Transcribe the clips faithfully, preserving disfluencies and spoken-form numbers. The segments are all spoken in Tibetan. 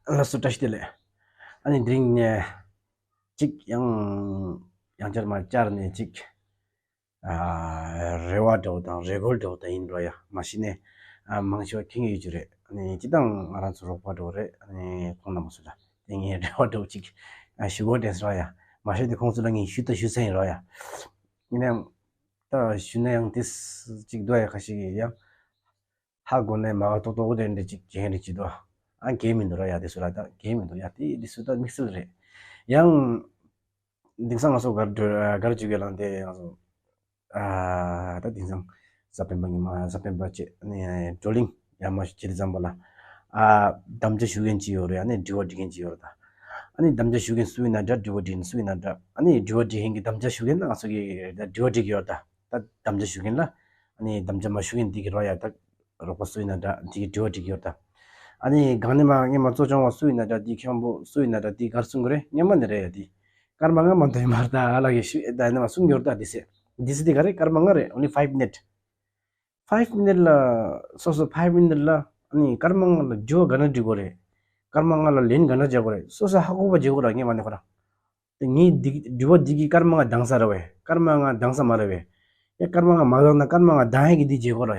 ལགས་སོ། བཀྲ་ཤིས་བདེ་ལེགས། ཨ་ནི་དེ་རིང་ནས་གཅིག་ཡང་ཡང་བསྐྱར་མ་བསྐྱར་ནས་གཅིག་ཨ། རེ་བ་འདྲ་བོ་དང་རེ་སྐུལ་འདྲ་བོ་དང་ཡིན་རོགས་ཡ། མ་གཞི་ནས་ཨ། མང་ཆེ་བ་མཁྱེན་གྱི་ཡོད་རྒྱུ་རེད། ཨ་ནི་སྤྱིར་བཏང་ང་རང་ཚོ་རོགས་པ་འདྲ་བོ་རེད། ཨ་ནི་ཁོང་རྣམ་པ་ཚོ་ལ་དེ་ངས་རེ་བ་འདྲ་བོ་གཅིག་ཨ། ཞུ་དགོས་དྲན་སོང་ཡ། མ་གཞི་དེ་ཁོང་ཚོ་ལ་ངས་ཞུ་ད་ཞུ་ས་ཡིན་རོགས་ཡ། ཡིན་ནའང་ད་ཞུ་ན་ཡང་དེ་གཅིག་འདུག་ཡ། ཁ་ཤས་ཀྱིས་ཡང་ཧ་གོ་ནས་མ་ག་ཏོག་ཏོག་དེ་འདྲ་ཅིག་བྱེད་མཁན་རེད་ཅིག་འདུག་ཨ། གལ་མི་འདུག་ར་ཡ། དེ་ཚོ་ལ་ད་གལ་མི་འདུག་ཡ། དེ་དེ་ཚོ་ད་དམིགས་བསལ་རེད། ཡང་དེང་སང་ང་ཚོ་གར་འགྲོ་གར་འཇུག་གི་ལང་དེ་ང་ཚོ་ཨ། ད་དེང་སང་གཟའ་སྤེན་པ་ཉི་མ་གཟའ་སྤེན་པ་བཅས་ནས་བགྲོ་གླེང་ཡར་མར་བྱེད་དུས་ཙམ་པ་ལ་ཨ། དམ་བཅའ་ཞུ་མཁན་ཅིག་ཡོད་རེད། ཨ་ནི་དྲི་བ་འདྲི་མཁན་ཅིག་ཡོད་རེད་ད། ཨ་ནི་དམ་བཅའ་ཞུ་མཁན་སུ་ཡིན་ན་འདྲ། དྲི་བ་འདྲི་མཁན་སུ་ཡིན་ན་འདྲ། ཨ་ནི་དྲི་བ་འདྲི་མཁན་གྱི་དམ་བཅའ་ཞུ་མཁན་ད་ང་ཚོ་གི་ད་དྲི་བ་འདྲི་གི་ཡོད་ད། ད་དམ་བཅའ་ཞུ་མཁན་ལ་ཨ་ནི་དམ་བཅའ་མ་ཞུ་མཁན་འདི་གི་རོགས་ཡ། ད་རོགས་པ་སུ་ཡིན་ན་འདྲ་འདི་གི་དྲི་བ་འདྲི་གི་ཡོད་ད། ཨ་ནི་གང་ནས་མ་སྔས་མ་གཙོ་སྐྱོང་བ་སུ་ཡིན་ན་འདྲ། འདི་མཁན་པོ་སུ་ཡིན་ན་འདྲ། འདི་གར་གསུང་གི་རེད། སྔས་མ་ནས་རེད་ཡ། འདི་སྐར་མ་ལྔ་མ་གཏོགས་ཡོད་མ་རེད་ད། ཨ་ལ་གི་ཤུ་ད་ནས་མ་གསུང་གི་ཡོད་ད། འདི་སེ་འདི་སེ་འདི་ག་རེ། སྐར་མ་ལྔ་རེད། only five minute། five minute་ལ་སོ་སོ་five minute་ལ་ཨ་ནི་སྐར་མ་ལྔ་ལ་དྲི་བ་ག་འདྲ་འདྲི་དགོས་རེད། སྐར་མ་ལྔ་ལ་ལན་ག་འདྲ་རྒྱག་དགོས་རེད། སོ་སོ་ཧ་གོ་བ་བྱེད་དགོས་ར། སྔས་མ་ནས་ཁོ་རང་དེ་ངའི་འདི་དྲི་བ་འདི་གི་སྐར་མ་ལྔ་འདང་ས་རེད་བས། སྐར་མ་ལྔ་འདང་ས་མ་རེད་བས། ཡ་སྐར་མ་ལྔ་མ་འདང་ན་སྐར་མ་ལྔ་འདང་ཡས་ཀྱི་འདི་བྱེད་དགོས་ར་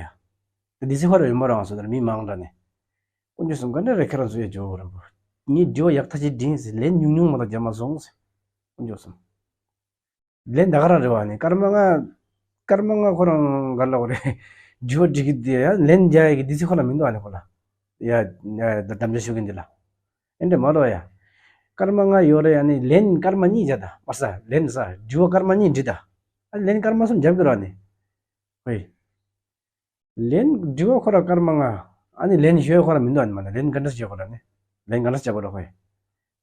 ཡ། དེ་སེ་ཁོ་ར་ཡོད་མ་ར། ང་ཚོ་ད་མི་མང་དྲགས་ནས་དཀོན་མཆོག་གསུམ་ག་འདྲ་རེད། ཁྱེད་རང་ཚོ་ཡ་འཇོག་ར་པོ། ངའི་དྲི་བ་ཡག་ཐག་ཆོད་དྲིས་ཟེར། ལན་ཉུང་ཉུང་མ་གཏོགས་རྒྱབ་མ་སོང་ཟེར། དཀོན་མཆོག་གསུམ། ལན་ད་ག་རང་རེད་བ་ནི། སྐར་མ་ལྔ། སྐར་མ་ལྔ་ཁོ་རང་ག་ལ་གོ་རེད། དྲི་བ་འདྲི་གི་དེ་ཡ་ལན་རྒྱག་ཡ་གི་དུས་ཚོད་ཁོ་ལ་མི་འདུག་ཨ་ནི་ཁོ་ལ། ཡ་ཡ་ད་དམ་བཅའ་ཞུ་གི་འདི་ལ། ཨེ་འདྲ་མ་རོ་ཡ། སྐར་མ་ལྔ་ཡོད་རེད། ཨ་ནི་ལན་སྐར་མ་གཉིས་བརྒྱབ་ད་མ་ས། ལན་ས། དྲི་བ་སྐར་མ་གཉིས་འདྲི་ད། ཨ་ནི་ལན་སྐར་མ་གསུམ་རྒྱབ་གི་ར་ནི། ཧོས། ལན་དྲི་བ་ཁོ་ར་སྐར་མ་ལྔ། ཨ་ནི་ལན་ཞུ་ཡ་ཁོ་ར་མི་འདུག་ཨ་ནི་མ་ན་ལན་ག་འདྲ་བྱེད་ཁོ་ར་ནི། ལན་ག་འདྲ་བྱེད་ཁོ་ར་ཧོས།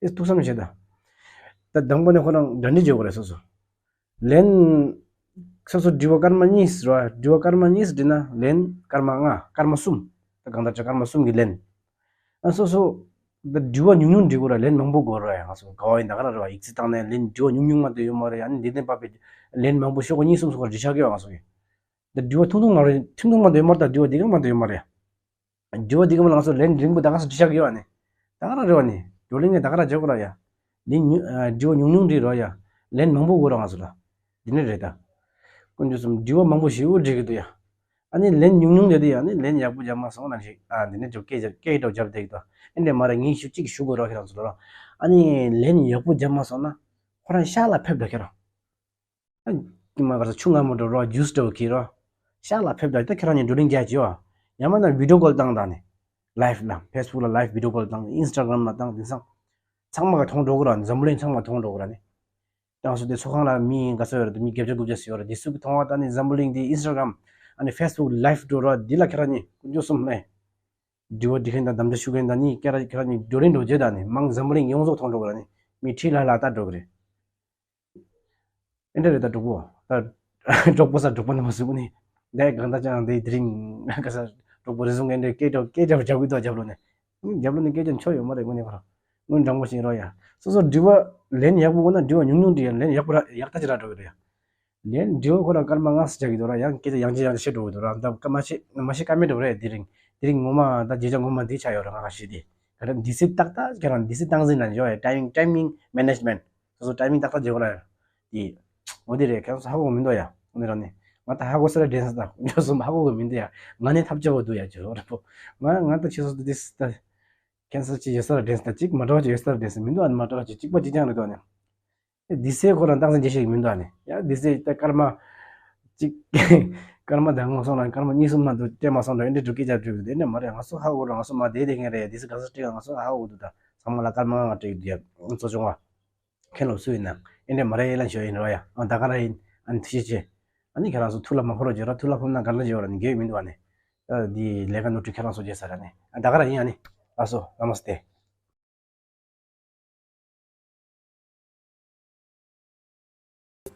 དེ་ཐུགས་བསམ་བཞེས་ད། ད་དང་པོ་ནས་ཁོ་རང་འདྲ་འདྲི་བྱེད་དགོས་རེད་སོ་སོ། ལན། སོ་སོ་དྲི་བ་སྐར་མ་གཉིས་རེད་བ། དྲི་བ་སྐར་མ་གཉིས་འདྲི་ན་ལན་སྐར་མ་ལྔ། སྐར་མ་གསུམ། ད་གང་ལྟར་ཆ་སྐར་མ་གསུམ་གྱི་ལན། ཨ་སོ་སོ། ད་དྲི་བ་ཉུང་ཉུང་འདྲི་དགོས་ར། ལན་མང་པོ་དགོས་ར་ཡ། ང་ཚོ་ག་བ་ཡིན་ད་ག་ར་རེད་བ། ཡིག་ཚིག་བཏང་ནས་ལན་དྲི་བ་ཉུང་ཉུང་མ་གཏོགས་ཡོད་མ་རེད། ཨ་ནི་འདི་ནས་ཕབ་པའི་ལན་མང་པོ་ཤོག་གུ་གཉིས་གསུམ་སོགས་འབྲི་ཆགས་ཀྱི་ཡོད་ང་ཚོ་གི། ད་དྲི་བ་ཐུང་ཐུང་མ་རེད། ཐུང་ཐུང་མ་གཏོགས་ཡོད་མ་རེད། ད་དྲི་བ་འདི་ག་མ་གཏོགས་ཡོད་མ་རེད། དྲི་བ་འདི་ག་མ་ལ་ང་ཚོ་ལན་རིང་པོ་ད་ག་སེ་འབྲི་ཆགས་ཀྱི་ཡོད་ཨ་ནི། ད་ག་ར་རེད་བ་ནི། བགྲོ་གླེང་ནས་ད་ག་ར་བྱེད་དགོས་ར་ཡ། ལན་ཉུ་ཨ། དྲི་བ་ཉུང་ཉུང་འདྲི་རོགས་ཡ། ལན་མང་པོ་དགོས་ར་ང་ཚོ་ལ། འདི་ནི་རེད་ད། དཀོན་མཆོག་གསུམ། དྲི་བ་མང་པོ་ཞེ་པོ་འདྲི་གི་འདུག་ཡ། ཨ་ནི་ལན་ཉུང་ཉུང་དེ་དུ་ཡ། ཨ་ནི་ལན་ཡག་པོ་རྒྱབ་མ་སོང་ན་ཞིག་ཨ། འདི་ནི་ཅོ་སྐད་རྒྱབ་སྐད་ཀྲོག་རྒྱབ་བསྡད་ཀྱི་འདུག་ཨེ་འདྲས་མ་རེད། ངས་ཞུ་གཅིག་ཞུ་དགོས་རོགས་ཁྱེད་རང་ཚོ་ལ་རོགས། ཨ་ནི་ལན་ཡག་པོ་རྒྱབ་མ་སོང་ན་ཁོ་རང་ཤག་ལ་ཕེབས་འགྲོ་ཁྱེད་རང་། ཨ་ནི་མ་ག་ས་ཆུ་མངར་མོ་འགྲོ་རོགས། ཇུས་འགྲོ་གི་རོགས། ཤག་ལ་ཕེབས་འགྲོ། ད་ཁྱེད་རང་གཉིས་བགྲོ་གླེང་རྒྱག་གི་ཡོད་ཨ། ཡང་མིན་ན་བི་ཌི་ཡོ་ཀོལ་བཏང་དང་ནི། ལའིབ་ལ། ཕེ་སི་བུག་ལ་ལའིབ་བི་ཌི་ཡོ་ཀོལ་བཏང་། ཨིན་སི་ཊ་གྷ་རམ་ལ་བཏང་། དེང་སང་ཚང་མ་ག་མཐོང་འགྲོ་གི་ར། འཛམ་བུ་གླིང་ཚང་མ་མཐོང་འགྲོ་གི་ར་ནི། དེང་སང་དེ་ཚོགས་ཁང་ལ་མི་ག་ཚོད་ཡོད་རེད། མི་བརྒྱད་ཅུ་དགུ་བརྒྱ་ཙམ་ཡོད་རེད། དེ་ཚོ་གི་མཐོང་བ་ད་ནི་འཛམ་བུ་གླིང་དེ་ཨིན་སི་ཊ་གྷ་རམ་ཨ་ནི་ཕེ་སི་བུག་ལའིབ་འགྲོ་ར། འདི་ལ་ཁྱེད་རང་གཉིས་དཀོན་མཆོག་གསུམ་ལ། དྲི་བ་འདྲི་མཁན་དང་དམ་བཅའ་ཞུ་མཁན་དང་གཉིས་ཁྱེད་རང་ཁྱེད་རང་གཉིས་བགྲོ་གླེང་འགྲོ་རྗེས་ད་ནི་མང་འཛམ་བུ་གླིང་ཡོངས་རྫོགས་མཐོང་འགྲོ་གི་ར་ནི། མི་ཁྲི་ལྷག་ལྷག་ལྟ་འགྲོ་གི་རེད། ཨེ་འདྲ་རེད་ད་གྲོགས་པོ། ད་གྲོགས་པོ་ས་གྲོགས་པོ་རྣམ་པ་ཟུག་ནི། འདས་གང་ལྟར་ཀྱང་འདི་དེ་རིང་ག་ས་གྲོགས་པོ་རེ་ཟུང་ཨེ་འདྲ་སྐད་སྒྲོག་སྐད་སྒྲོག་རྒྱབ་གི་འདུག་རྒྱབ་ལོག་ནས། རྒྱབ་ལོག་ནས་སྐད་ཆ་ཆོ་ཡོད་མ་རེད། དངོས་གནས་ཁོ་རང་དངོས་འདྲ་མོ་ཞིག་རོ་ཡ། སོ་སོ་དྲི་བ་ལན་ཡག་པོ་དགོས་ན་དྲི་བ་ཉུང་ཉུང་དྲི་ཡ། ལན་ཡག་པོ་ར་ཡག་ཐག་ཆོད་ར་འགྲོ་གི་རེད་ཡ། ལན་དྲི་བ་ཁོ་རང་སྐར་མ་ལྔ་ཙམ་རྒྱག་གི་འདུག་ར། ཡང་སྐད་ཆ་ཡང་ཅི་ཡང་ཅི་བཤད་འགྲོ་གི་འདུག་ར། ད་སྐར་མ་ཤེས་མ་ཤེས་ཀ་མེད་འགྲོ་རེད། དེ་རིང་དེ་རིང་ངོ་མ་ད་བརྗེད་ཆགས་ངོ་མ་འདི་ཆགས་ཡོད་ར། ང་ཁ་ཤས་དེ་ག་རེ་འདི་སེ་ཏག་ཏག་ཁྱེད་རང་འདི་སེ་སྟངས་འཛིན་ལ་འཇོག་ཡ། ཊའི་མིང་ཊའི་མིང་མེ་ནེཇ་མེན་ཊི། སོ་སོ་ཊའི་མིང་ཏག་ཏག་བྱེད་དགོས་ར། དེ་འོ་དེ་རེད། ཁྱེད་ཚོ་ཧ་གོ་མི་འདུག་ཡ། འོ་དེ་རང་ནི་ང་ད་ཧ་གོ་ས་ར་དྲན་ས། ད་ཁྱོད་ཚོ་ཧ་གོ་གི་མི་འདུག་ཡ། ང་ནི་ཐབས་ཆེ་བོ་འདུག་ཡ། ཁྱོད་ར་པོ་ང་ང་ད་ཁྱེད་ཚོ་འདི་སེ་ད་ཁྱེད་ཚོ་ཅི་ཡོད་ས་ར་དྲན་ས། ད་གཅིག་མ་འདྲ་བ་ཅིག་ཡོད་ས་ར་དྲན་ས་མི་འདུག་ཨ་ནི་མ་འདྲ་བ་ཅིག་གཅིག་པ་གཅིག་རྐྱང་རེད་འདུག་ཨ་ནི། དེ་སེ་ཁོ་རང་སྟངས་འཛིན་བྱེད་ཤེས་ཀྱི་མི་འདུག་ཨ་ནི། ཡ་དེ་སེ་ད་སྐར་མ་གཅིག་སྐར་མ་ད་ངོ་སོང་ན་སྐར་མ་གཉིས་གསུམ་མ་འདུག་སྤྲད་མ་སོང་ད་ཨེ་འདྲ་འགྲོ་སྐད་ཆ་འགྲོ་གི་འདུག་ཨེ་འདྲ་མ་རེད། ང་ཚོ་ཧ་གོ་ར། ང་ཚོ་མ་བསྡད་བསྡད་མཁན་རེད། དེ་སེ་ག་ས་སྤྲད་ང་ཚོ་ཧ་གོ་འདུག་ད་ཚང་མ་ལ་སྐར་མ་ལྔ་སྤྲད་ཀྱི་འདུག་ཡ། ཚོ་ཆུང་བ། མཁན་སློབ་སུ་ཡིན་ན་ཨེ་འདྲ་མ་རེད། ཡེ་ལན་ཞོ་ཡིན་རོ་ཡ། ཨ་ད་ག་ར་ཡིན། ཨ་ནི་ཐུགས་རྗེ་ཆེ། ཨ་ནི་ཁྱེད་རང་ཚོ་ཐུགས་ལ་མ་འཁོར་རོགས་བྱེད་ར། ཐུགས་ལ་འཁོར་ན་དགའ་ལ་བྱེད་ར་ནི་འགྱོད་མི་འདུག་ཨ་ནི། ཨ་འདི་ལས་ཀ་ནོར་འཁྲུལ་ཁྱེད་རང་ཚོ་བྱེད་ས་ར་ནི། ཨ་ད་ག་ར་ཡིན། ཨ་ནི་ལགས་སོ། ལ་མ་སྟེ།